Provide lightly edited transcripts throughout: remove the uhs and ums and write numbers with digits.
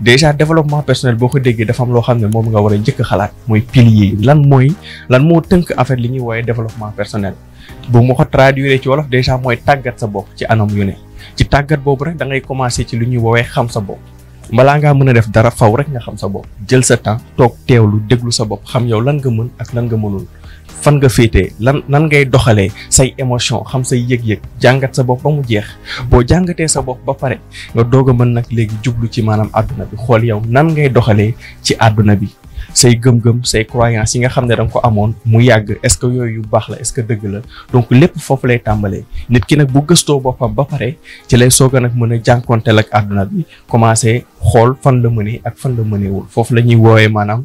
déjà développement personnel boo ko déggee dafa am loo xam ne moom nga war a njëkk xalaat mooy pilier lan moo tënk en fait li ñuy woowee développement personnel bu ma ko traduire ci wolof déjà mooy tàggat sa bopp ci anam yu ne ci tàggat boobu rek da ngay commencer ci lu ñuy woowee xam sa bopp balaa ngaa mën a def dara faw rek nga xam sa bopp jël sa temps toog teewlu déglu sa bopp xam yow lan nga mën ak lan nga mënul fan nga féetee nan ngay doxalee say émotion xam say yëg-yëg jàngat sa bopp ba mu jeex boo jàngatee sa bopp ba pare nga doog a mën nag léegi jublu ci maanaam àdduna bi xool yow nan ngay doxalee ci àdduna bi say gëm-gëm say croyance yi nga xam ne da nga ko amoon mu yàgg est-ce que yooyu yu baax la est-ce que dëgg la donc lépp foofu lay tàmbalee nit ki nag bu gëstoo boppam ba pare ci lay soog a nag mën a jànkonteel ak àdduna bi commencé xool fan la mënee ak fan la mëneewul foofu la ñuy woowee maanaam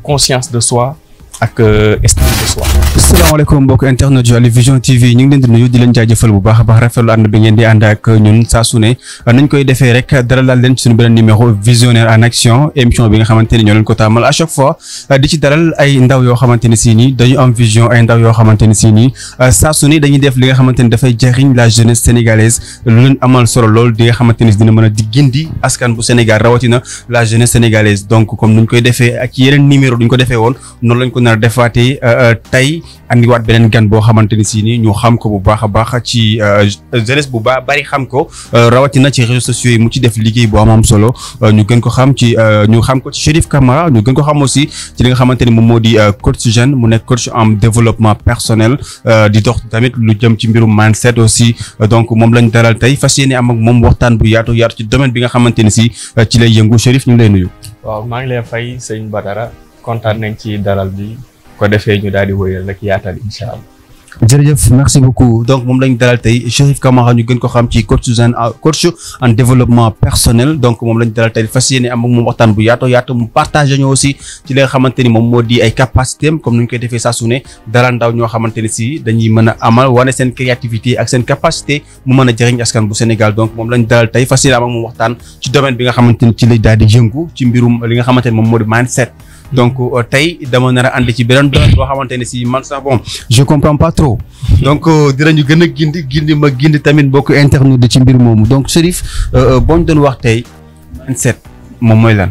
conscience de soi ak estime de soi. asalaamaaleykum mbokk internet yu Ali Vision TV ñu ngi leen di nuyu di leen jaajëfal bu baax a baax rafetlu ànd bi ngeen di ànd ak ñun saa su ne nañ koy defee rek dalal leen ci suñu beneen numéro visionnaire en action émission bi nga xamante ni ñoo leen ko taamal à chaque fois di ci dalal ay ndaw yoo xamante ne si nii dañu am vision ay ndaw yoo xamante ne si nii saa su ne dañuy def li nga xamante ni dafay jariñ la jeunesse sénégalaise lu leen amal solo lool di nga xamante ni dina mën a di gindi askan bu Sénégal rawatina la jeunesse sénégalaise donc comme nuñ koy defee ak yeneen numéro duñ ko defee woon noonu lañ ko nar a defaatee tey andiwaat beneen gan boo xamante ni si nii ñu xam ko bu baax a baax ci jeunesse bu baax bari xam ko rawatina ci réseaux sociaux yi mu ci def liggéey bu am solo ñu gën ko xam ci Cherif Camara ñu gën ko xam aussi ci li nga xamante ni moom moo di coach jeune mu nekk coach en développement personnel di dox tamit lu jëm ci mbirum mindset aussi donc moom lañ dalal tey fas yéene am ak moom waxtaan bu yaatu ci domaine bi nga xamante ni si ci lay yëngu Cherif ñu ngi lay nuyu. waaw maa ngi lay fay sëñ Badara kontaan nañ ci dalal bi ko defee ñu daal di wëyal rek yaatal incha allah. jërëjëf merci beaucoup donc moom lañ dalal tey Cherif Camara ñu gën ko xam ci coach en développement personnel donc moom lañ dalal tey fas yéene am ak moom waxtaan bu yaatu mu partagé ñu aussi ci li nga xamante ni moom moo di ay capacité am comme ni ñu koy defee saa su ne dalal ndaw ñoo xamante ni si dañuy mën a amal wane seen créativité ak seen capacité mu mën a jëriñ askan bu Sénégal donc moom lañ dalal tey fas yéene am ak moom waxtaan ci domaine bi nga xamante ni ci lay daal di yëngu ci mbirum li nga xamante ni moom moo di mindset. donc tey dama nar a ànd ci beneen domaine boo xamante ne si man sax bon je comprends pas trop donc dinañu gën a gindi tamit bokk internet ci mbir moomu donc Cherif boo ñu doon wax tey mindset moom mooy lan.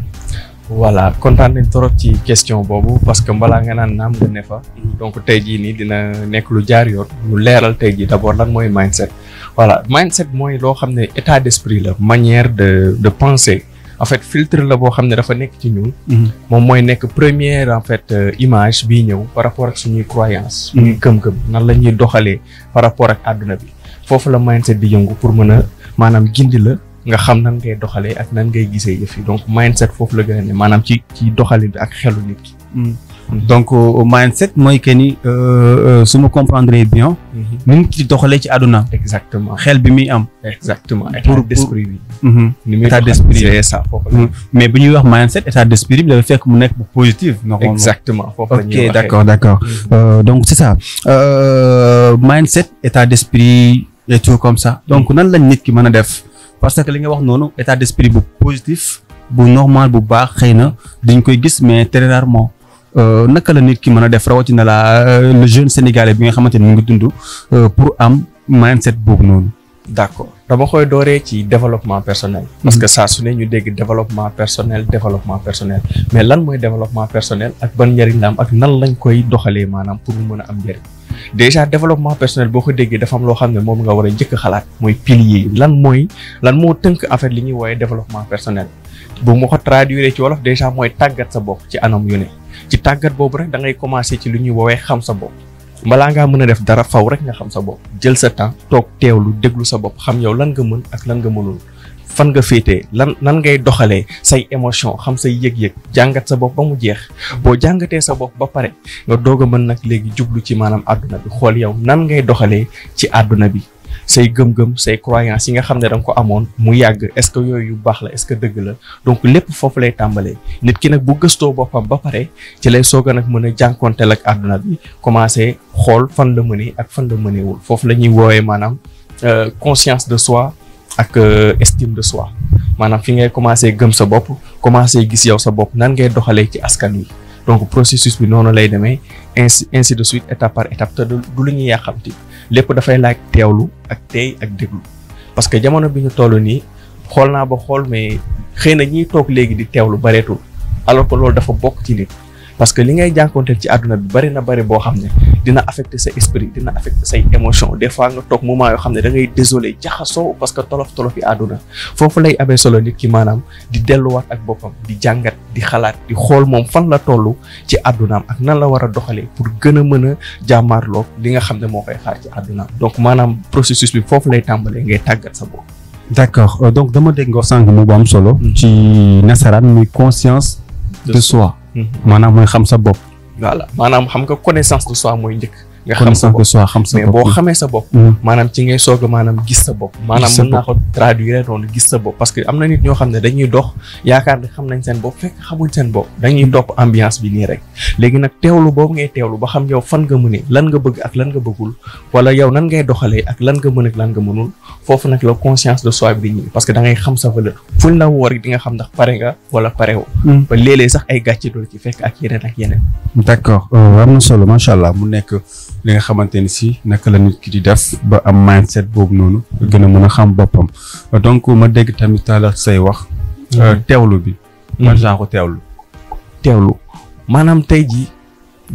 voilà kontaan nañ trop ci question boobu parce que balaa nga naan naam nga ne fa donc tey jii nii dina nekk lu jaar yoon lu leeral tey jii d'abord lan mooy mindset voilà mindset mooy loo xam ne état d'esprit la manière de penser. en fait filtre la boo xam ne dafa nekk ci ñun. moom mooy nekk première en fait image bii ñëw par rapport ak suñuy croyance suñuy gëm-gëm nan la ñuy doxalee par rapport ak àdduna bi foofu la mindset di yëngu pour mën a maanaam gindi la nga xam nan ngay doxalee ak nan ngay gisee yëf yi donc mindset foofu la gën a ne maanaam ci doxalin bi ak xelu nit ki. donc mindset mooy que ni su ma comprendre bien. ni ki doxalee ci àdduna. exactement xel bi muy am. exactement état d'esprit bi. ni muy état d'esprit c'est ça foofu la. mais bu ñuy wax mindset état d'esprit bi dafa fekk mu nekk bu positif. exactement foofu la ñuy waxee d'accord donc c'est ça mindset état d'esprit et tout comme ça donc nan lañ nit ki mën a def parce que li nga wax noonu état d'esprit bu positif bu normal bu baax xëy na dañ koy gis mais très rarement. naka la nit ki mën a def rawatina le jeune sénégalais bi nga xamante ni mu ngi dund pour am mindset boobu noonu. d'accord dama koy dooree ci développement personnel. parce que saa su ne ñu dégg développement personnel mais lan mooy développement personnel ak ban njëriñ la am ak nan lañ koy doxalee maanaam pour mu mën a am njëriñ. déjà développement personnel boo ko déggee dafa am loo xam ne moom nga war a njëkk xalaat mooy pilier lan moo tënk en fait li ñuy woowee développement personnel bu ma ko traduire ci wolof déjà mooy tàggat sa bopp ci anam yu ne. ci tàggat boobu rek da ngay commencer ci lu ñuy woowee xam sa bopp balaa ngaa mën a def dara faw rek nga xam sa bopp jël sa temps toog teewlu déglu sa bopp xam yow lan nga mën ak lan nga mënul fan nga féetee nan ngay doxalee say émotion xam say yëg-yëg jàngat sa bopp ba mu jeex boo jàngatee sa bopp ba pare nga doog a mën nag léegi jublu ci maanaam àdduna bi xool yow nan ngay doxalee ci àdduna bi say gëm-gëm say croyance yi nga xam ne da nga ko amoon mu yàgg est-ce que yooyu yu baax la est-ce que dëgg la donc lépp foofu lay tàmbalee nit ki nag bu gëstoo boppam ba pare ci lay soog a nag mën a jànkonteel ak àdduna bi commencé xool fan la mënee ak fan la mëneewul foofu la ñuy woowee maanaam conscience de soi ak estime de soi maanaam fi ngay commencé gëm sa bopp commencé gis yow sa bopp nan ngay doxalee ci askan wi donc processus bi noonu lay demee ainsi de suite étape par étape te du lu ñuy yàqamti lépp dafay laaj teewlu ak teey ak déglu parce que jamono bi ñu toll nii xool naa ba xool mais xëy na ñiy toog léegi di teewlu bareetul alors que loolu dafa bokk ci nit parce que li ngay jànkonteel ci àdduna bi bari na bari boo xam ne dina affecter sa esprit dina affecter say émotion des fois nga toog moment yoo xam ne da ngay désolé jaxasoo parce que tolof yi àdduna foofu lay amee solo nit ki maanaam di delluwaat ak boppam di jàngat di xalaat di xool moom fan la toll ci àddunaam ak nan la war a doxalee pour gën a mën a jàmmaarloog li nga xam ne moo koy xaar ci àddunaam donc maanaam processus bi foofu lay tàmbalee ngay tàggat sa bopp. d'accord donc dama dégg nga sànq mu bu am solo. ci nasaraan muy conscience de soi. maanaam mooy xam sa bopp. voilà maanaam xam nga connaissance de soi mooy njëkk. nga xam sa connaissance bopp de soi xam sa mais bopp. boo xamee sa bopp. maanaam ci ngay soog a maanaam gis sa bopp. maanaam mën naa ko traduire noonu gis sa bopp parce que am na nit ñoo xam ne dañuy dox yaakaar ne xam nañ seen bopp fekk xamuñ seen bopp dañuy topp ambiance bi nii rek léegi nag teewlu boobu ngay teewlu ba xam yow fan nga mënee lan nga bëgg ak lan nga bëggul wala yow nan ngay doxalee ak lan nga mën ak lan nga mënul foofu nag la conscience de soi bi di ñëw parce que da ngay xam sa valeur fuñ la woo rek di nga xam ndax pare nga wala pare woo. ba léeg-léeg sax ay gàcce dool ci fekk ak yeneen. d'accord am na solo macha allah mu nekk li nga xamante ni si naka la nit ki di def ba am mindset boobu noonu gën a mën a xam boppam donc ma dégg tamit taala say wax teewlu bi man genre teewlu maanaam tey jii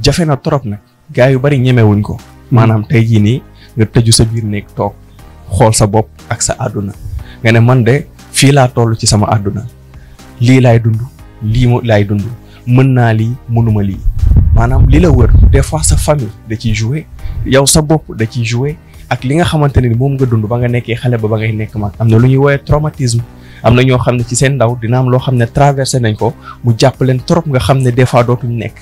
jafe na trop nag gars yu bari ñemewuñ ko maanaam tey jii nii nga tëju sa biir néeg toog xool sa bopp ak sa àdduna nga ne man de fii laa toll ci sama àdduna lii laay dund lii laay dund mën naa lii mënuma lii maanaam li la wër des fois sa famille da ciy jouer yow sa bopp da ciy jouer ak li nga xamante ne ni moom nga dund ba nga nekkee xale ba ngay nekk mag am na lu ñuy woowee traumatisme am na ñoo xam ne ci seen ndaw dina am loo xam ne traversé nañ ko mu jàpp leen trop nga xam ne des fois dootuñ nekk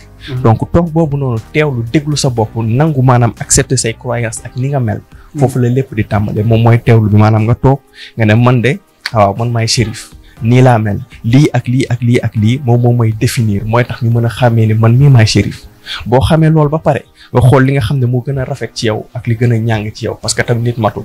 donc toog boobu noonu teewlu déglu sa bopp nangu maanaam accepter say croyances ak ni nga mel foofu la lépp di tàmbale moom mooy teewlu bi maanaam nga toog nga ne man de waaw man maay Chérif nii laa mel lii ak lii ak lii ak lii moom mooy définir mooy tax ñu mën a xàmmee ni man mii maay Chérif boo xamee loolu ba pare nga xool li nga xam ne moo gën a rafet ci yow ak li gën a ñàng ci yow parce que tam nit matul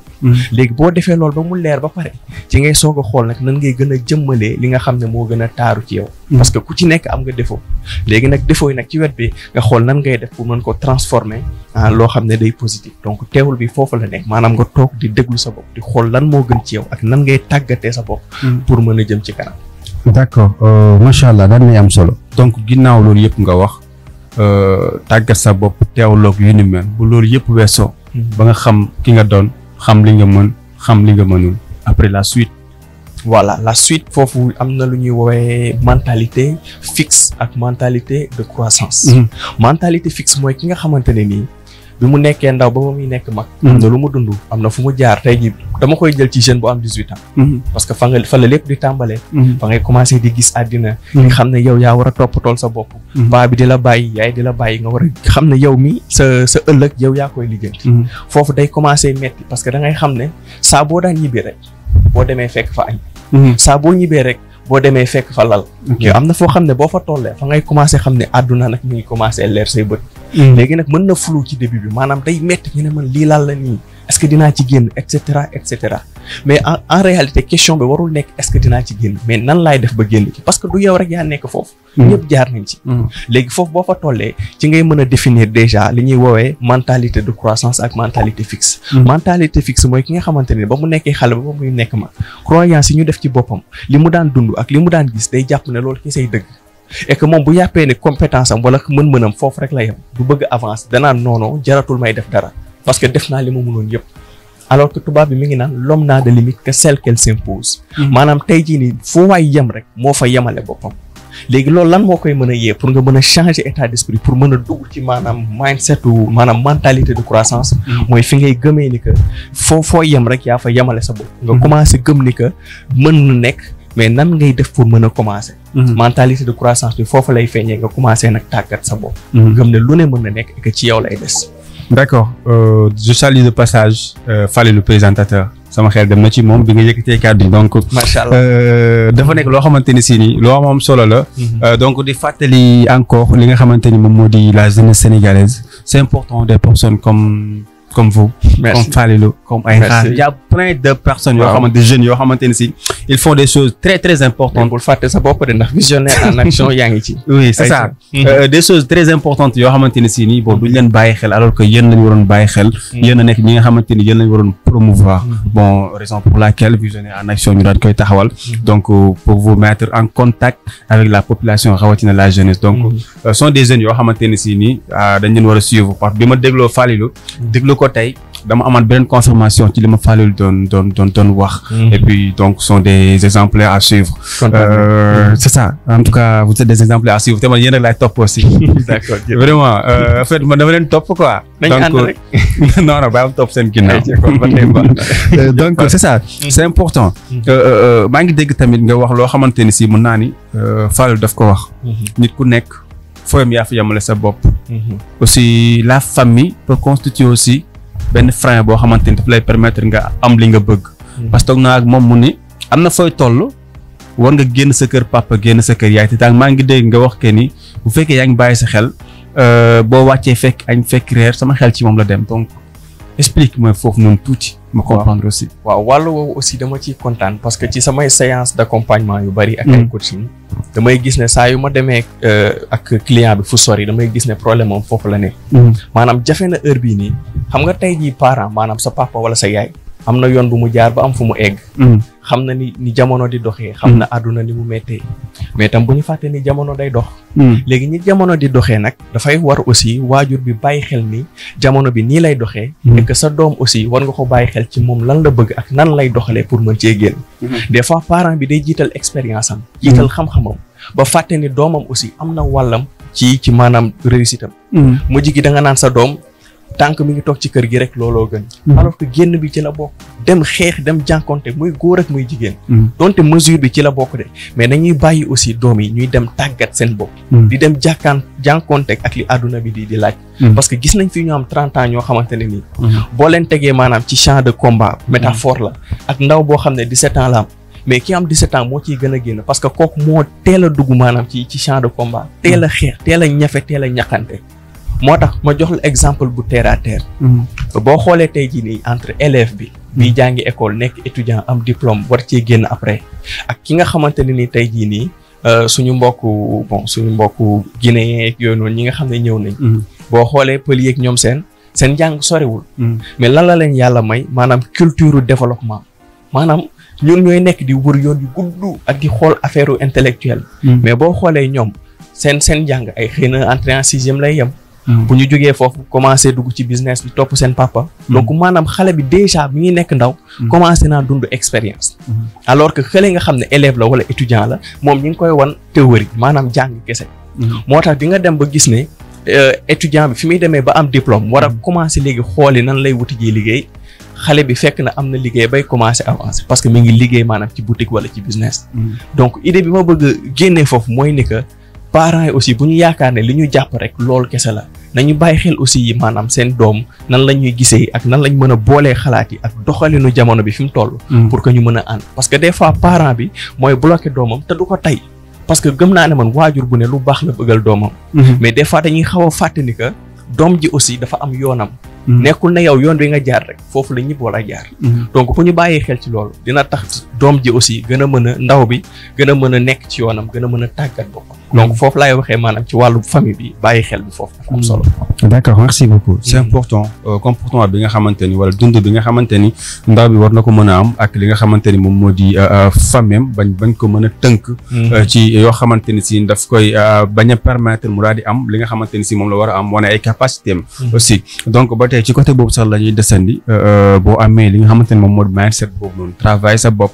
léegi boo defee loolu ba mu leer ba pare ci ngay soog a xool nag nan ngay gën a jëmmalee li nga xam ne moo gën a taaru ci yow parce que ku ci nekk am nga défaut léegi nag défaut yi nag ci wet bi nga xool nan ngay def pour mën ko transformer en loo xam ne day positif donc teewul bi foofu la nekk maanaam nga toog di déglu sa bopp di xool lan moo gën ci yow ak nan ngay tàggatee sa bopp pour mën a jëm ci kanam. d'accord macha allah daan nay am solo donc ginnaaw loolu yëpp nga wax tàggat sa bopp teewloog yu ni mel bu loolu yëpp weesoo ba nga xam ki nga doon xam li nga mën xam li nga mënul après la suite. voilà la suite foofu am na lu ñuy woowee mentalité fixe ak mentalité de croissance. mentalité fixe mooy ki nga xamante ne nii bi mu nekkee ndaw ba muy nekk mag. am na lu mu dund am na fu mu jaar tey jii dama koy jël ci jeune bu am 18 ans. parce que fa la lépp di tàmbalee. fa ngay commencer di gis àddina. nga xam ne yow yaa war a toppatool sa bopp. baa bi di la bàyyi yaay di la bàyyi nga war a xam ne yow mi sa ëllëg yow yaa koy lijjanti. foofu day commencer metti parce que da ngay xam ne saa boo daan ñibbi rek boo demee fekk fa añ. saa boo ñibbee rek boo demee fekk fa lal. am na foo xam ne boo fa tollee fa ngay commencer xam ne àdduna nag mi ngi commencer leer say bët. léegi nag mën na flou ci début bi maanaam day metti ñu ne man lii laal la nii est-ce que dinaa ci génn et cetera mais en réalité question bi warul nekk est-ce que dinaa ci génn mais nan laay def ba génn ci parce que du yow rek yaa nekk foofu. ñëpp jaar nañ ci. léegi foofu boo fa tollee ci ngay mën a définir déjà li ñuy woowee mentalité de croissance ak mentalité fixe. mentalité fixe mooy ki nga xamante ne ba mu nekkee xale ba muy nekk ma croyance yi ñu def ci boppam li mu daan dund ak li mu daan gis day jàpp ne loolu ki say dëgg. et que moom bu yàppee ne compétence am wala mën-mënam foofu rek la yem du bëgg avancer danaan non jaratul may def dara parce que def naa li ma mënoon yëpp alors que tubaab bi mi ngi naan l'homme n'a de limite que celle qu'elle s'impose. maanaam tey jii nii foo waay yem rek moo fa yemale boppam. léegi loolu lan moo koy mën a yee pour nga mën a changer état d'esprit pour mën a dugg ci maanaam mindset maanaam mentalité de croissance. mooy fi ngay gëmee ni que foo yem rek yaa fa yemale sa bopp. nga commencer gëm ni que mën na nekk. mais nan ngay def pour mën a commencer. mentalité de croissance bi foofu lay feeñee nga commencer nag tàggat sa bopp. gëm ne lu ne mën na nekk et que ci yow lay des. d'accord je salue de passage Fallé le présentateur sama xel dem na ci moom bi nga yëkkatee kàddu yi donc. macha allah dafa nekk loo xamante ni si nii loo am solo la. donc di fàttali encore li nga xamante ni moom moo di la jeunesse sénégalaise c'est important des personnes comme comme vous. Merci. Comme Falilou, comme Aïcha. Merci. Il y a plein de personnes, Wow. des jeunes, ils font des choses très très importantes. bul fàtte sa bopp de ndax visionnaire en action yaa ngi ci. Oui, c'est ça. Des choses très importantes yoo xamante ne si nii bon duñ leen bàyyi xel alors que yéen lañu waroon bàyyi xel. yéen a nekk ñi nga xamante ni yéen lañu waroon promouvoir. Bon, raison pour laquelle visionnaire en action ñu daal koy taxawal. Donc pour vous mettre en contact avec la population rawatina la jeunesse. Donc sont des jeunes yoo xamante ne si nii dañ leen war a suivre parce que bi ma dégloo Falilou. déglu ko tey dama amaat beneen confirmation ci li ma Falilou doon wax. Et puis donc sont des exemplaires à suivre. C'est ça. En tout cas, vous êtes des exemplaires à suivre. Te man yéen rek laay topp aussi. D'accord. Vraiment en fait man dama leen topp quoi. Nañ ànd rek. non bàyyi ma topp seen ginnaaw. Donc c'est ça. C'est important. maa ngi dégg tamit nga wax loo xamante ni si mën naa ni Falilou daf ko wax. nit ku nekk fooyam yaa fi yamale sa bopp. aussi la famille peut constituer aussi benn frein boo xamante ni daf lay permettre nga am li nga bëgg. parce que toog naa ak moom mu ni am na fooy toll war nga génn sa kër papa génn sa kër yaay te daal maa ngi dégg nga wax ke ni bu fekkee yaa ngi bàyyi sa xel boo wàccee fekk añ fekk reer sama xel ci moom la dem donc explique moi foofu noonu tuuti ma comprendre aussi. waaw wàllu woowu aussi dama ciy kontaan parce que ci samay séance d'accompagnement yu bari ak ay coaching damay gis ne saa yu ma demee ak client bi fu sori damay gis ne problème moom foofu la ne. maanaam jafe na heure bii nii xam nga tey jii parent maanaam sa papa wala sa yaay am na yoon bu mu jaar ba am fu mu egg. xam na ni jamono di doxee. xam na àdduna ni mu méttee. mais tam bu ñu fàtte ni jamono day dox. léegi ñi jamono di doxee nag dafay war aussi waajur bi bàyyi xel ni jamono bi nii lay doxee. et que sa doom aussi war nga ko bàyyi xel ci moom lan la bëgg ak nan lay doxalee pour mën cee génn. des fois parent bi day jiital expérience am. jiital xam-xamam ba fàtte ni doomam aussi am na wàllam ci maanaam réussite am. mujj gi da nga naan sa doom. tànk mi ngi toog ci kër gi rek looloo gën. alors que génn bi ci la bokk. dem xeex dem jànkonte muy góor ak muy jigéen. donte mesure bi ci la bokk de mais dañuy bàyyi aussi doom yi ñuy dem tàggat seen bopp. di dem jànkonte ak li àdduna bi di laaj. parce que gis nañ fi ñu am 30 ans ñoo xamante ne nii. boo leen tegee maanaam ci champ de combat métaphore la ak ndaw boo xam ne 17 ans la am. mais ki am 17 ans moo ciy gën a génn parce que kooku moo teel a dugg maanaam ci champ de combat. teel a xeex teel a ñafe teel a ñaqante. moo tax ma jox la exemple bu terre à terre. boo xoolee tey jii nii entre élève bi jàngi école nekk étudiant am diplôme war cee génn après ak ki nga xamante ne ni tey jii nii suñu mbokku guinéen yeeg yooyu noonu ñi nga xam ne ñëw nañ. boo xoolee pël yeeg ñoom seen njàng sorewul. mais lan la leen yàlla may maanaam culture développement maanaam ñun ñooy nekk di wër yoon yu gudd ak di xool affaire intellectuelle. mais boo xoolee ñoom seen njàng ay xëy na entrée en sixième lay yem. bu ñu jógee foofu commencé dugg ci business bi topp seen papa. donc maanaam xale bi déjà bi ngi nekk ndaw. commencé naa dund expérience. alors que xale nga xam ne élève la wala étudiant la moom ñu ngi koy wan théorie maanaam jàng kese. moo tax di nga dem ba gis ne étudiant bi fi muy demee ba am diplôme war a commencé léegi xooli nan lay wuti ji liggéey xale bi fekk na am na liggéey bay commencé avancer parce que mi ngi liggéey maanaam ci boutique wala ci business. donc idée bi ma bëgg génnee foofu mooy ni que parents yi aussi bu ñu yaakaar ne li ñu jàpp rek loolu kese la nañu bàyyi xel aussi maanaam seen doom nan la ñuy gisee ak nan lañ mën a boolee xalaat yi ak doxalinu jamono bi fi mu toll. pour que ñu mën a ànd parce que des fois parent bi mooy bloqué doomam te du ko tey parce que gëm naa ne man waajur bu ne lu baax la bëggal doomam. mais des fois dañuy xaw a fàtte ni que doom ji aussi dafa am yoonam. nekkul na yow yoon bi nga jaar rek foofu la ñëpp war a jaar. donc bu ñu bàyyee xel ci loolu dina tax doom ji aussi gën a mën a ndaw bi gën a mën a nekk ci yoonam gën a mën a tàggat boppam. donc foofu laay waxee maanaam ci wàllu famille bi bàyyi xel bi foofu dafa am solo. d'accord merci beaucoup. c'est important comportement bi nga xamante ni wala dund bi nga xamante ni ndaw bi war na ko mën a am ak li nga xamante ni moom moo di famille bañ ko mën a tënk. ci yoo xamante ni si daf koy bañ a permettre mu daal di am li nga xamante ni si moom la war a am wane ay capacité am aussi donc ba tey ci côté boobu sax la ñuy desandi boo amee li nga xamante ni moom moo di mindset boobu noonu travail sa bopp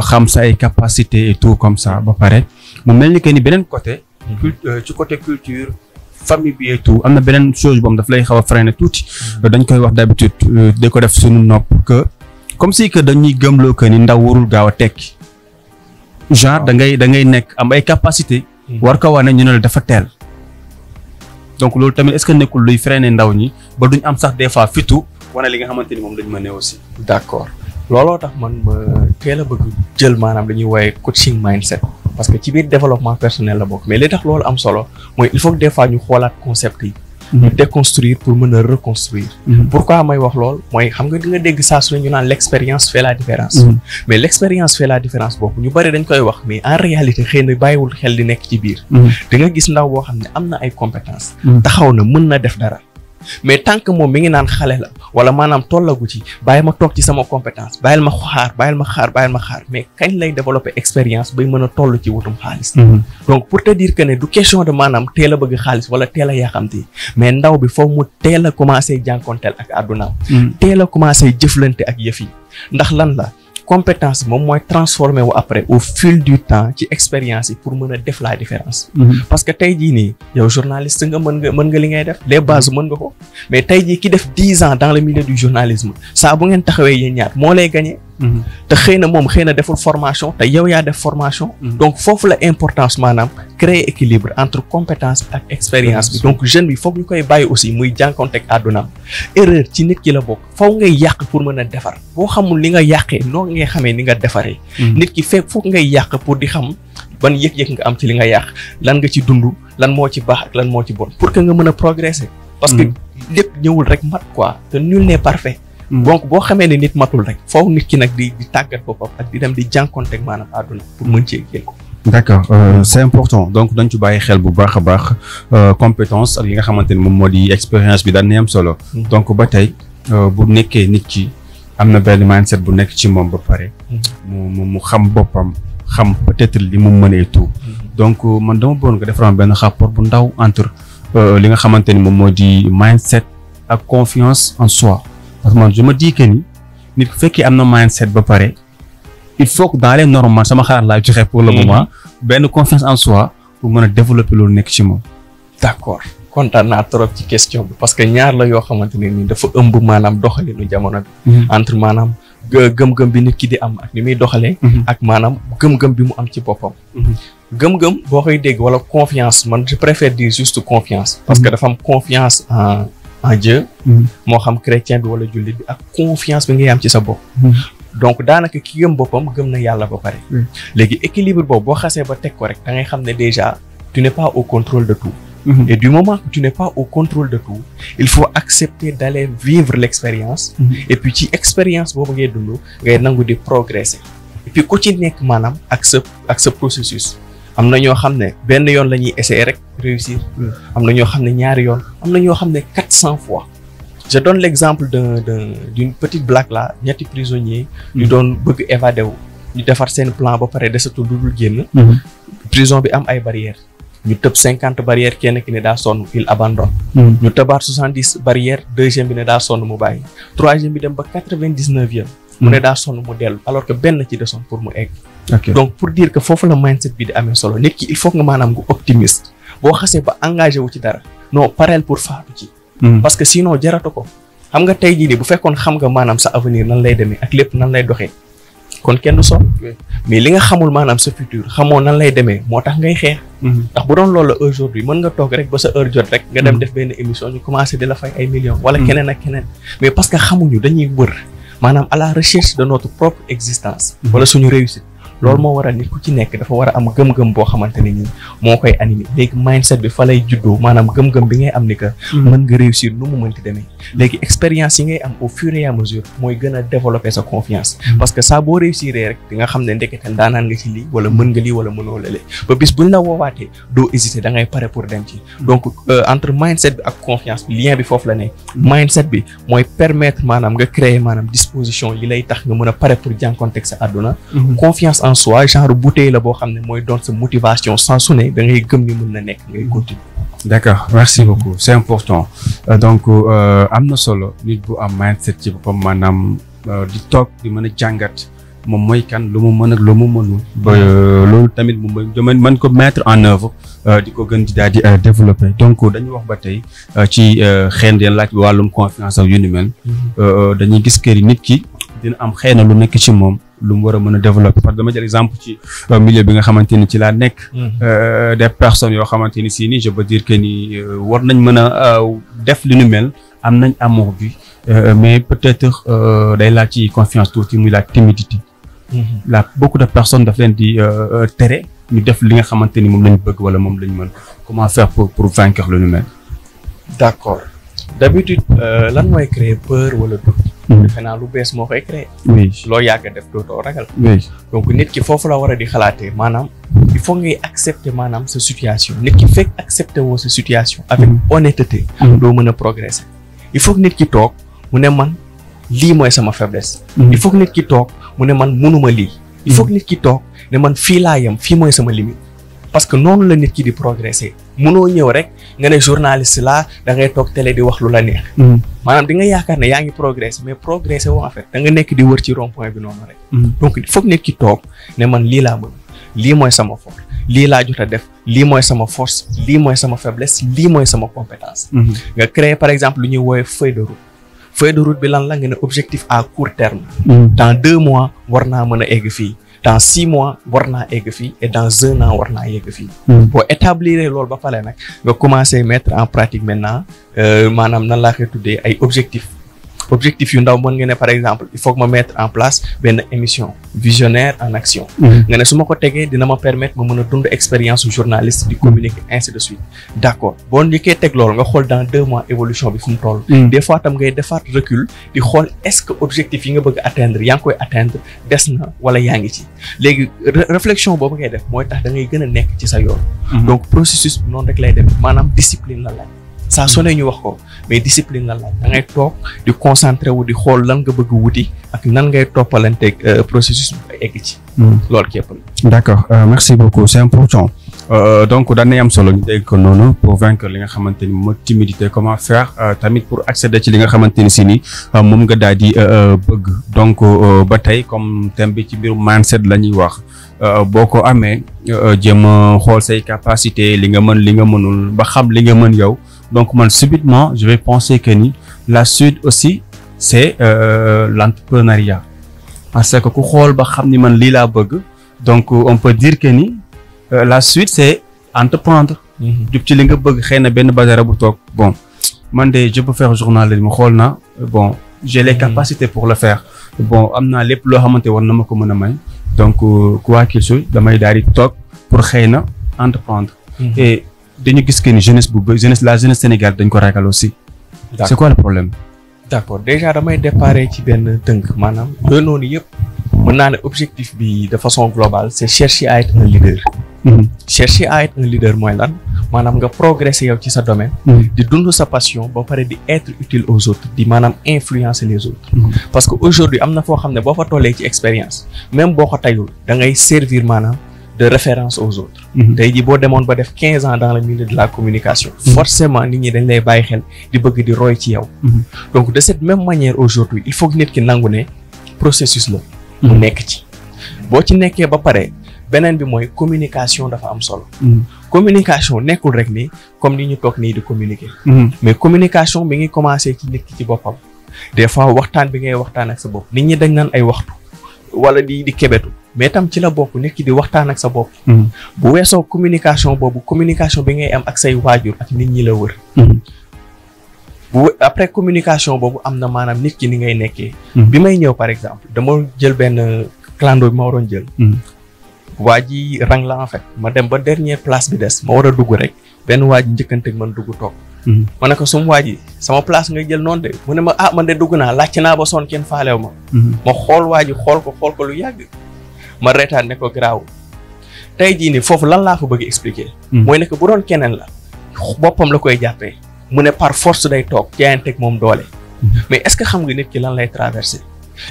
xam sa ay capacité et tout comme ça ba pare mu mel ni que ni beneen côté. ci côté culture famille bi et tout am na beneen chose boobu daf lay xaw a freiner tuuti. dañ koy wax d'habitude da ko def suñu nopp que comme si que dañuy gëmloo que ni ndaw warul gaaw a tekki. genre da ngay nekk am ay capacité. war ko wane ñu ne la dafa teel. donc loolu tamit est-ce que nekkul luy freiner ndaw ñi ba duñ am sax des fois fitu wane li nga xamante ni moom lañ mën a aussi. d'accord looloo tax man ma teel a bëgg jël maanaam dañuy woowee coaching mindset. parce que ci biir développement personnel la bokk mais li tax loolu am solo mooy il faut que des fois ñu xoolaat concept yi ñu déconstruire pour mën a reconstruire. Pourquoi may wax lool mooy xam nga di nga dégg saa su ne ñu naan l'expérience fait la différence. Mais l'expérience fait la différence boobu ñu bari dañ koy wax mais en réalité xëy na bàyyiwul xel di nekk ci biir. di nga gis ndaw boo xam ne am na ay compétences. taxaw na mën na def dara. mais tant que moom mi ngi naan xale la wala maanaam tollagu ci bàyyi ma toog ci sama compétence bàyyil ma xaar mais kañ lay développer expérience bay mën a toll ci wutum xaalis. donc pour te dire que ne du question de maanaam teel a bëgg xaalis wala teel a yaaxamti mais ndaw bi foofu mu teel a commencé jànkonteel ak àddunaam. teel a commencé jëflante ak yëf yi ndax lan la. compétence moom mooy transformé wu après au fil du temps ci expérience yi pour mën a def la différence. parce que tey jii nii yow journaliste nga mën nga li ngay def les bases mën nga ko mais tey jii ki def 10 ans dans le milieu du journalisme saa bu ngeen taxawee yéen ñaar moo lay gagné. te xëy na moom xëy na deful formation te yow yaa def formation. donc foofu la importance maanaam créer équilibre entre compétence ak expérience bi donc jeune bi foog ñu koy bàyyi aussi muy jànkonte ak àddunaam erreur ci nit ki la bokk faw ngay yàq pour mën a defar boo xamul li nga yàqee noo ngay xamee ni nga defaree. nit ki fekk foog ngay yàq pour di xam ban yëg-yëg nga am ci li nga yàq lan nga ci dund lan moo ci baax ak lan moo ci bon pour que nga mën a progresser. parce que lépp ñëwul rek mat quoi te nul n'est parfait. donc boo xamee ne nit matul rek foofu nit ki nag di tàggat boppam ak di dem di jànkonteeg maanaam àdduna pour mën cee génn. d'accord c'est important donc dañ ci bàyyi xel bu baax a baax compétence ak yi nga xamante ne moom moo di expérience bi daan na am solo. donc ba tey bu nekkee nit ki am na benn mindset bu nekk ci moom ba pare. mu xam boppam xam peut-être li mu mënee tout. donc man dama bëggoon nga defaroon benn rapport bu ndaw entre li nga xamante ni moom moo di mindset ak confiance en soi. parce que man je me dis que ni nit ku fekkee am na mindset ba pare il faut que dans les normes man sama xalaat laa joxe pour le moment benn confiance en soi pour mën a développer loolu nekk ci moom. d'accord kontaan naa trop ci question bi parce que ñaar la yoo xamante ne nii dafa ëmb maanaam doxalinu jamono bi. entre maanaam gëm-gëm bi nit ki di am ak ni muy doxalee. ak maanaam gëm-gëm bi mu am ci boppam. gëm-gëm boo koy dégg wala confiance man je préfère dire juste confiance. parce que dafa am confiance en Dieu. moo xam chrétien bi wala jullit bi ak confiance bi ngay am ci sa bopp. donc daanaka ki gëm boppam gëm na yàlla ba pare. léegi équilibre boobu boo xasee ba teg ko rek da ngay xam ne déjà tu n'es pas au contrôle de tout. et du moment que tu n'es pas au contrôle de tout il faut accepter d'aller vivre l'expérience. et puis ci expérience boobu ngay dund ngay nangu di progresser. et puis ku ci nekk maanaam ak sa processus. am na ñoo xam ne benn yoon la ñuy essayer rek réussir. am na ñoo xam ne ñaari yoon am na ñoo xam ne 400 fois. je donne l'exemple d'une petite blague là ñetti prisonniers ñu doon bëgg évader wu ñu defar seen plan ba pare desatul lu dul génn. prison bi am ay barrières ñu tëb 50 barrières kenn ki ne daa sonn il abandonne. ñu tëbaat 70 barrières deuxième bi ne daa sonn mu bàyyi troisième bi dem ba 99e mu ne daa sonn mu dellu alors que benn ci desoon pour mu egg. donc pour dire que foofu la mindset bi di amee solo nit ki il faut nga maanaam nga optimiste boo xasee ba engagé wu ci dara non pareel pour faatu ci. parce que sinon jaratu ko xam nga tey jii nii bu fekkoon xam nga maanaam sa avenir nan lay demee ak lépp nan lay doxee kon kenn du sonn mais li nga xamul maanaam sa futur xamoo nan lay demee moo tax ngay xeex. ndax bu doon loolu la aujourd'hui mën nga toog rek ba sa heure jot rek nga dem def benn émission ñu commencé di la fay ay millions. wala keneen ak keneen mais parce que xamuñu dañuy wër maanaam à la recherche de notre propre existence. wala suñu réussite. loolu moo waral nit ku ci nekk dafa war a am gëm-gëm boo xamante ne nii moo koy animé léegi mindset bi fa lay juddoo maanaam gëm-gëm bi ngay am ni que mën nga réussir nu mu mënti demee léegi expérience yi ngay am au fur et à mesure mooy gën a développer sa confiance parce que saa boo réussir rek di nga xam ne ndekete daanaan nga ci lii wala mën nga lii wala mënoo lale ba bis buñ la woowaatee doo hésiter da ngay pare pour dem ci donc entre mindset bi ak confiance bi lien bi foofu la ne mindset bi mooy permettre maanaam nga créer maanaam disposition yi lay tax nga mën a pare pour jànkonteeg sa àdduna confiance en soi genre bouteille la boo xam ne mooy doon sa motivation sans su ne da ngay gëm ni mën na nekk ngay continuer. D'accord, merci beaucoup, c'est important. Donc am na solo nit bu am mindset ci boppam maanaam di toog di mën a jàngat moom mooy kan lu mu mën ak lu mu mënul ba loolu tamit mu mën ko mettre en œuvre di ko gën di daal di développer donc dañuy wax ba tey ci xëy na laaj wàllum confiance ak yu ni mel dañuy gis que nit ki dina am xëy na lu nekk ci moom lu mu war a mën a développer parce que dama jël exemple ci milieu bi nga xamante ni ci laa nekk des personnes yoo xamante ni si ni je veux dire que ni war nañ mën a def li nu mel am nañ amour bi mais peut-être day laaj ci confiance tuuti muy la timidité beaucoup de personnes daf leen di tere ñu def li nga xamante ni moom lañ bëgg wala moom lañ mën comment faire pour vaincre lu nu mel. d'accord d'habitude lan mooy créer peur wala doute. defe naa lu bees moo koy créer. oui loo yàgg a def dootoo ragal. oui donc nit ki foofu la war a di xalaatee maanaam il faut ngay accepter maanaam sa situation nit ki fekk accepter woo sa situation. avec honnêteté. doo mën a progresser. il faut que nit ki toog mu ne man lii mooy sama faiblesse. il faut que nit ki toog mu ne man mënuma lii. il faut que nit ki toog ne man fii laa yem fii mooy sama limite. parce que noonu la nit ki di progresser mënoo ñëw rek nga ne journaliste laa da ngay toog télé di wax lu la neex. maanaam di nga yaakaar ne yaa ngi progresser mais progresser woo en fait da nga nekk di wër ci rond point bi noonu rek. donc il faut que nit ki toog ne man lii laa mën lii mooy sama force lii laa jot a def lii mooy sama force lii mooy sama faiblesse lii mooy sama compétence. nga créer par exemple lu ñuy woowee feuille de route. feuille de route bi lan la nga ne objectif à court terme. dans 2 mois war naa mën a egg fii. dans 6 mois war naa egg fii et dans 1 an war naa yegg fii. boo établir loolu ba pare nag nga commencer mettre en pratique maintenant maanaam nan laa koy tuddee ay objectifs yu ndaw mën nga ne par exemple il faut que ma mettre en place benn émission visionnaire en action. nga ne su ma ko tegee dina ma permettre ma mën a dund expérience journaliste di communiquer ainsi de suite. d'accord boo njëkkee teg loolu nga xool dans 2 mois évolution bi fu mu toll. des fois tam ngay defaat recul di xool est-ce que objectif yi nga bëgg atteindre yaa ngi koy atteindre des na wala yaa ngi ci léegi réflexion boobu ngay def mooy tax da ngay gën a nekk ci sa yoon. donc processus bi noonu rek lay def maanaam discipline la laaj. saa su ne ñu wax ko mais discipline la laaj da ngay toog di concentré wu di xool lan nga bëgg wuti ak nan ngay toppalanteeg processus bi egg ci. loolu képp la. d'accord merci beaucoup c'est important donc daan nañ am solo ñu dégg ko noonu pour vaincre li nga xamante ni moom timidité comment faire tamit pour accéder ci li nga xamante ni si ni moom nga daal di bëgg donc ba tey comme thème bi ci mbirum mindset la ñuy wax boo ko amee jéem a xool say capacité li nga mën li nga mënul ba xam li nga mën yow. Donc, moi, subitement, je vais penser que la suite aussi, c'est l'entrepreneuriat. Parce que ku xool ba xam ni man lii laa bëgg donc on peut dire que la suite c'est entreprendre. jub ci li nga bëgg xëy na benn bazara bu toog bon man de je peux faire journalisme xool na bon j'ai les capacités pour le faire bon am naa lépp loo xamante war na ma ko mën a may donc quoi qu'il soit damay daal di toog pour xëy na entreprendre. Et dañu gis que ni la jeunesse sénégalaise dañ ko ragal aussi. C'est quoi le problème? D'accord déjà damay déparé ci benn tënk maanaam loolu noonu yëpp mën naa ne objectif bi de façon globale c'est chercher à être un leader. Chercher à être un leader mooy lan maanaam nga progresser yow ci sa domaine. di dund sa passion ba pare di être utile aux autres di maanaam influencer les autres. parce que aujourd'hui am na foo xam ne boo fa tollee ci expérience même boo ko tayul da ngay servir maanaam de référence aux autres. tey jii boo demoon ba def 15 ans dans le milieu de la communication. forcément nit ñi dañ lay bàyyi xel di bëgg di roy ci yow. donc de cette même manière aujourd'hui il faut que nit ki nangu ne processus la. mu nekk ci boo ci nekkee ba pare beneen bi mooy communication dafa am solo. communication nekkul rek ni comme ni ñu toog nii di communiquer. mais communication bi ngi commencer ci nit ki ci boppam. des fois waxtaan bi ngay waxtaan ak sa bopp nit ñi dañ naan ay waxtu wala di kebetu. mais tam ci la bokk nit ki di waxtaan ak sa bopp. bu weesoo communication boobu communication bi ngay am ak say waajur ak nit ñi la wër. bu après communication boobu am na maanaam nit ki ni ngay nekkee. bi may ñëw par exemple dama jël benn clando bi ma waroon jël. waa ji rang la en fait ma dem ba dernière place bi des ma war a dugg rek benn waa ji njëkkanteeg man dugg toog. ma ne ko sum waa ji sama place ngay jël noonu de mu ne ma ah man de dugg naa laajte naa ba sonn kenn faalew ma. ma xool waa ji xool ko lu yàgg. ma reetaan ne ko garaaw tey jii nii foofu lan laa fa bëgg expliquer. mooy ne que bu doon keneen la boppam la koy jàppee mu ne par force day toog jaayanteeg moom doole. mais est-ce que xam nga nit ki lan lay traverser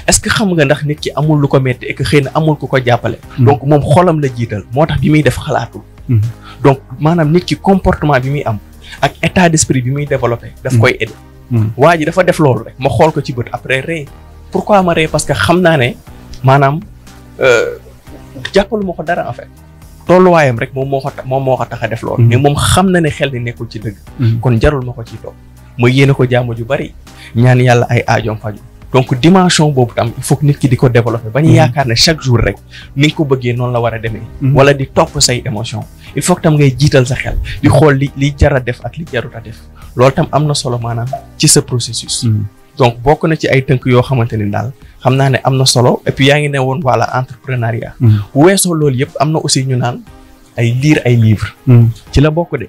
est-ce que xam nga ndax nit ki amul lu ko metti et que xëy na amul ku ko jàppale. donc moom xolam la jiital moo tax bi muy def xalaatul. donc maanaam nit ki comportement bi muy am ak état d'esprit bi muy développer. daf koy aider. waa ji dafa def loolu rek ma xool ko ci bët après ree pourquoi ma ree parce que xam naa ne maanaam. jàppalu ma ko dara en fait tolluwaayam rek moom moo ko tax a def loolu. mais moom xam na ne xel ni nekkul ci dëgg. kon jarul ma ko ciy toog ma yéene ko jàmm ju bari ñaan yàlla ay aajoom faju donc dimension boobu tam il faut que nit ki di ko développer ba ñu yaakaar ne chaque jour rek ni nga ko bëggee noonu la war a demee. wala di topp say émotion il faut que tam ngay jiital sa xel di xool li jar a def ak li jarut a def loolu tam am na solo maanaam ci sa processus. donc bokk na ci ay tënk yoo xamante ni daal xam naa ne am na solo et puis yaa ngi ne woon voilà entrepreneuriat. bu weesoo loolu yëpp am na aussi ñu naan ay lire ay livres. ci la bokk de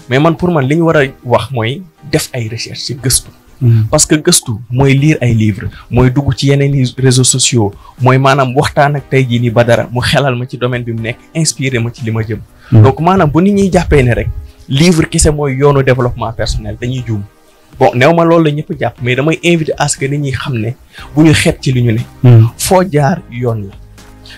mais man pour man li ñu war a wax mooy def ay recherche ci gëstu. parce que gëstu mooy lire ay livres mooy dugg ci yeneen réseaux sociaux mooy maanaam waxtaan ak tey jii nii Badara mu xelal ma ci domaine bi mu nekk inspiré ma ci li ma jëm. donc maanaam bu nit ñuy jàppee ne rek livre kese mooy yoonu développement personnel dañuy juum. bon néew ma loolu la ñëpp jàpp mais damay invité à ce que nit ñi xam ne bu ñu xeeb ci li ñu ne. foo jaar yoon la.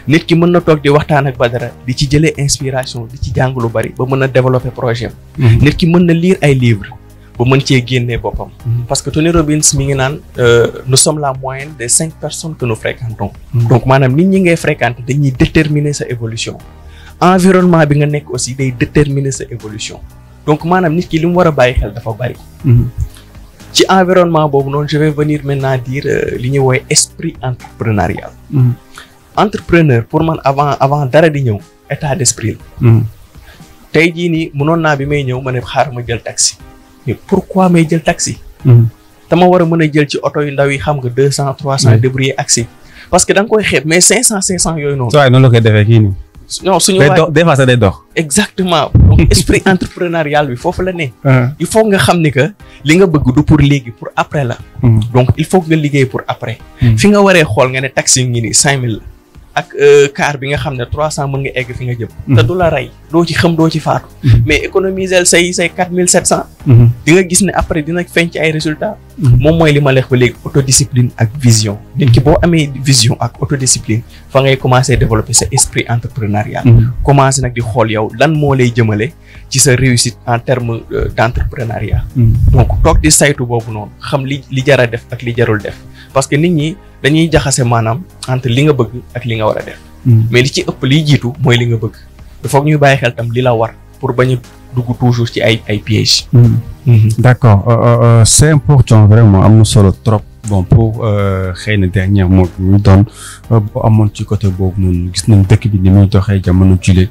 nit ki mën na toog di waxtaan ak Badara di ci jëlee inspiration di ci jàng lu bari ba mën a développer projet am. nit ki mën na lire ay livres ba mën cee génnee boppam. parce que Tony Robbins mi ngi naan nous sommes la moyenne des 5 personnes que nous fréquentons. donc maanaam nit ñi ngay fréquenter dañuy déterminer sa évolution. environnement bi nga nekk aussi day déterminer sa évolution donc maanaam nit ki li mu war a bàyyi xel dafa bari. ci environnement boobu noonu je vais venir maintenant dire li ñuy woowee esprit entrepreneurial. entrepreneur pour man avant dara di ñëw état d'esprit la. tey jii nii mënoon naa bi may ñëw ma ne xaar ma jël taxi. mais pourquoi may jël taxi. te ma war a mën a jël ci oto yu ndaw yi xam nga 200 300 débrouiller accès. parce que da nga koy xeeb mais 500 yooyu noonu. waaye noonu la koy defee kii nii. non suñu waay des fois ça day dox. exactement donc esprit entrepreneurial bi foofu la ne. il faut nga xam ni que li nga bëgg du pour léegi pour après la. donc il faut nga liggéey pour après. fi nga waree xool nga ne taxi ngi nii 5000 la. ak car bi nga xam ne 300 mën nga egg fi nga jëm. te du la rey doo ci xam doo ci faatu. mais économiser say 4700. di nga gis ne après dina feeñ ci ay résultats. moom mooy li ma leex ba léegi autodiscipline ak vision. nit ki boo amee vision ak autodiscipline fa ngay commencer développer sa esprit entrepreneurial. commencer nag di xool yow lan moo lay jëmale ci sa réussite en terme d'entrepreneuriat. donc toog di saytu boobu noonu xam li jar a def ak li jarul def parce que nit ñi dañuy jaxase maanaam entre li nga bëgg ak li nga war a def. mais li ci ëpp liy jiitu mooy li nga bëgg. il faut que ñuy bàyyi xel tam li la war pour bañ a dugg toujours ci ay pièges. d'accord c'est important vraiment am na solo trop. bon pour xëy na dernier mot ñu doon bu amoon ci côté boobu noonu gis nañ dëkk bi ni muy doxee jamono jile.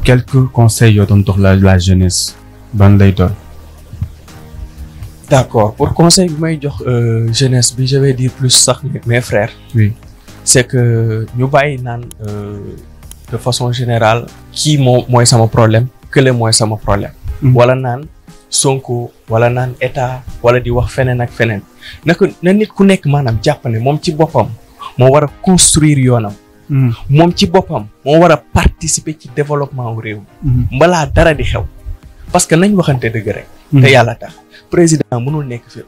quelques conseils yoo doon dox la jeunesse ban lay doon. d'accord pour conseil bi may jox jeunesse bi je vais dire plus sax mes frères. oui c'est que ñu bàyyi naan de façon générale kii mooy sama problème kële mooy sama problème. wala naan Sonko wala naan état wala di wax feneen ak feneen na nit ku nekk maanaam jàpp ne moom ci boppam moo war a construire yoonam. moom ci boppam moo war a participer ci développement wu réew mi. mbalaa dara di xew parce que nañ waxante dëgg rek. te yàlla tax président mënul nekk fépp.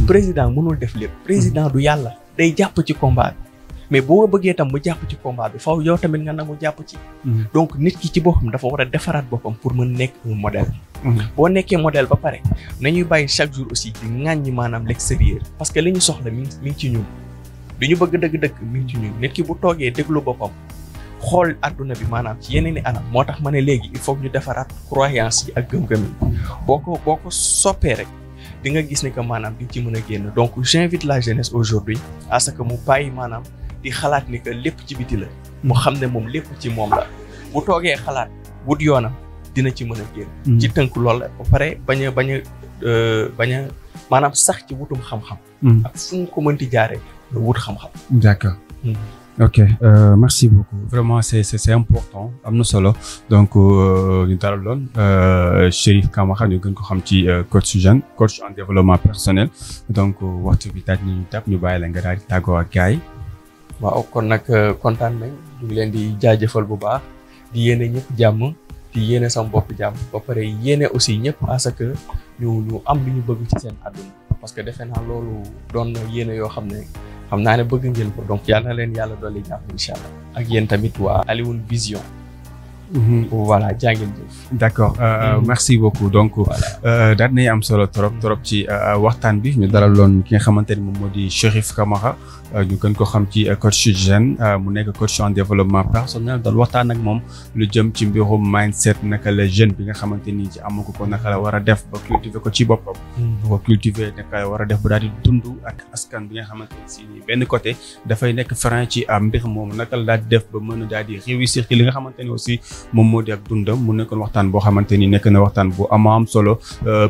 président mënul def lépp. président du yàlla day jàpp ci combat bi mais boo bëggee tam mu jàpp ci combat bi faw yow tamit nga nangu jàpp ci. donc nit ki ci boppam dafa war a defaraat boppam pour mën nekk un modèle. boo nekkee modèle ba pare nañuy bàyyi chaque jour aussi di ŋàññi maanaam l'extérieur parce que li ñu soxla mi ngi ci ñun. li ñu bëgg dëgg-dëgg mi ngi ci ñun nit ki bu toogee déglu boppam xool adduna bi maanaam ci yeneen i anam moo tax ma ne léegi il faut que ñu defaraat croyance yi ak gëm-gëm yi boo ko soppee rek di nga gis ne que maanaam di ci mën a génn donc j'invite la jeunesse aujourd'hui à ce que mu bàyyi maanaam di xalaat ni que lépp ci biti la mu xam ne moom lépp ci moom la bu toogee xalaat wut yoonam dina ci mën a génn. ci tënk loolu la ba pare bañ a maanaam sax ci wutum xam-xam. ak fu mu ko mënti jaaree wut xam-xam. d'accord. ok merci beaucoup vraiment c'est important am na solo donc ñu dalaloon Cherif Camara ñu gën ko xam ci coach jeune coach en développement personnel donc waxtu bi daal ñu tàpp ñu bàyyi la nga daal di tàggoo ak gars yi. waaw kon nag kontaan nañ ñu ngi leen di jaajëfal bu baax di yéene ñëpp jàmm di yéene sama bopp jàmm ba pare yéene aussi ñëpp à ce que ñu am lu ñu bëgg ci seen àdduna parce que defe naa loolu doon na yéene yoo xam ne. xam naa ne bëgg ngeen ko donc yal na leen yàlla dolli jàpp incha allah ak yéen tamit waa Alioune Vision. voilà jaa ngeen jëf. d'accord merci beaucoup donc daal nañu am solo trop ci waxtaan bi ñu dalaloon ki nga xamante ni moom moo di Cherif Camara ñu gën ko xam ci coach jeune mu nekk coach en développement personnel dal waxtaan ak moom lu jëm ci mbirum mindset naka la jeune bi nga xamante ni ci amu ko naka la war a def ba cultiver ko ci boppam. ba cultiver naka la war a def ba daal di dund ak askan bi nga xamante ni si benn côté dafay nekk frein ci mbir moom naka la daal di def ba mën a daal di réussir ci li nga xamante ni aussi moom moo di ak dundam mu nekkoon waxtaan waxtaan boo xamante ni nekk na waxtaan bu am solo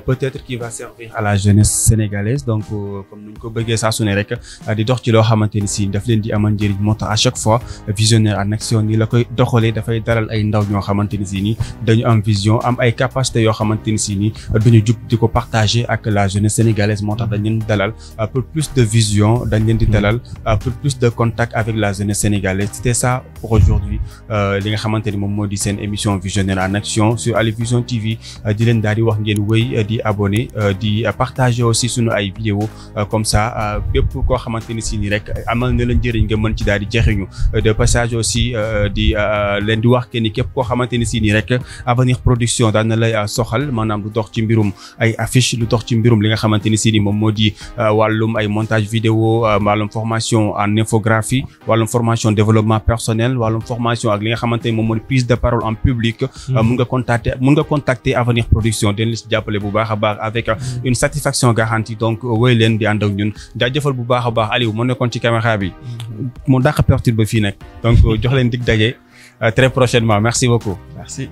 peut-être qui va servir à la jeunesse sénégalaise donc comme nuñ ko bëggee saa su ne rek di dox ci loo xamante ni si daf leen di amal njëriñ moo tax à chaque fois Visionnaire en Action ni la koy doxalee dafay dalal ay ndaw ñoo xamante ni si ni dañu am vision am ay capacités yoo xamante ni si ni duñu jug di ko partager ak la jeunesse sénégalaise moo tax dañ leen dalal pour plus de vision dañ leen di dalal pour plus de contact avec la jeunesse sénégalaise. C'était ça pour aujourd'hui li nga xamante ni moom moo di seen émission Visionnaire en Action sur Ali Vision TV di leen daal di wax ngeen wéy di abonné di partager aussi sunu ay vidéo comme ça bépp koo xamante ni si ni rek amal na la njëriñ nga mën ci daal di jeexiñu de passage aussi di leen di wax que ni képp koo xamante ni si ni rek Avenir Production daan na lay soxal maanaam lu dox ci mbirum ay affiche lu dox ci mbirum li nga xamante ni si ni moom moo di wàllum ay montage vidéo wàllum formation en infographie wàllum formation développement personnel wàllum formation ak li nga xamante ni moom moo di prise de parole en public mun nga contacter Avenir Production den li si jàppale bu baax a baax avec une satisfaction garantie donc woy leen di ànd ak ñun jaajëfal bu baax a baax Aliou moo nekkoon ci caméra bi mu dàq perturbe fii nag donc jox leen dig daje très prochainement merci beaucoup. Merci.